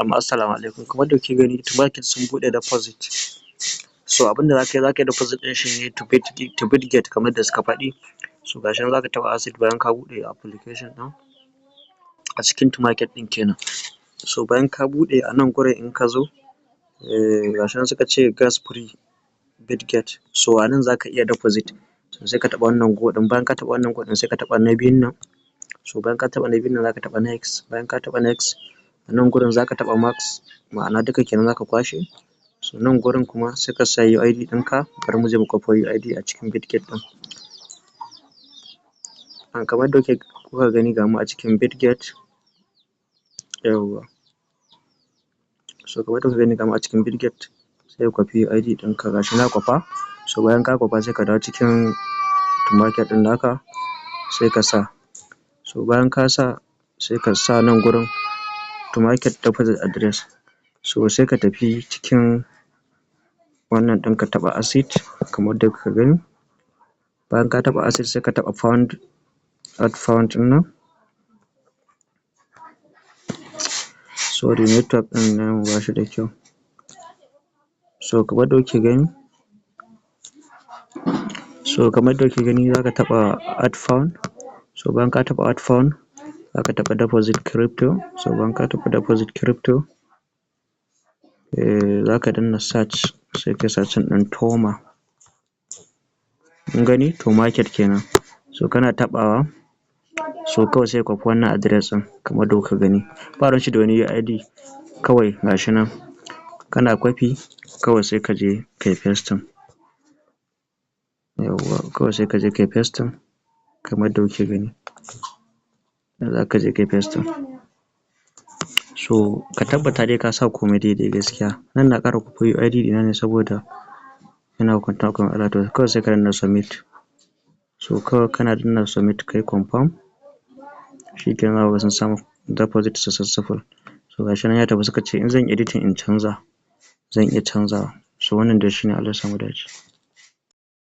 Amma assalamu alaikum. Kamar da kuke gani, Tomarket sun buɗe deposit. So abinda zaka yi, zaka yi deposit ɗin shi ne to Bitget kamar da suka faɗi. So gashi nan, zaka taɓa asset bayan ka buɗe application ɗin a cikin Tomarket ɗin kenan. So bayan ka buɗe, a nan gurin in ka zo, gashi nan suka ce gas free Bitget. So a nan zaka iya deposit. So sai ka taɓa wannan go ɗin. Bayan ka taɓa wannan go ɗin, sai ka taɓa na biyun nan. So bayan ka taɓa na biyun nan, zaka taɓa next. Bayan ka taɓa next, a nan gurin zaka taɓa max, ma'ana duka kenan zaka kwashe. So nan gurin kuma sai ka sa UID ɗinka. Bari mu je mu kwafo UID a cikin Bitget ɗin. Kamar yadda kuka gani, ga mu a cikin Bitget. Yawwa. So kamar yadda kuka gani, ga mu a cikin Bitget. Sai ka kwafi UID ɗinka, gashi na kwafa. So bayan ka kwafa, sai ka dawo cikin Tomarket ɗin naka, sai ka sa. So bayan ka sa, sai ka sa nan gurin Tomarket deposit address. So sai ka tafi cikin wannan ɗin, ka taɓa asset kamar yadda kuka gani. Bayan ka taɓa asset, sai ka taɓa fund, add fund ɗin nan. Sorry, network ɗin namu ba shi da kyau. So kamar yadda kuke gani, so kamar yadda kuke gani, zaka taɓa add fund. So bayan ka taɓa add fund, zaka taɓa deposit crypto. So bayan ka taɓa deposit crypto, zaka danna search, sai kai searching ɗin Toma. Kun gani, Tomarket kenan. So kana taɓawa, so kawai sai ka kwafi wannan address ɗin kamar yadda kuka gani. Ba ruwan shi da wani UID, kawai gashi nan. Kana kwafi, kawai sai ka je kai pasting. Yawwa, kawai sai ka je kai pasting kamar yadda kuke gani. Zaka je kai pasting. So ka tabbata dai ka sa komai daidai gaskiya. Nan na ƙara kwafo UID ɗina ne saboda ina kwanton akwai matsala. To kawai sai ka danna submit. So kawai kana danna submit, kai confirm, shikenan, zaka ga sun samu deposit successful. So gashi nan ya tafi. Suka ce in zan editing in canza, zan iya canzawa. So wannan dai shine. Allah ya sa mu dace.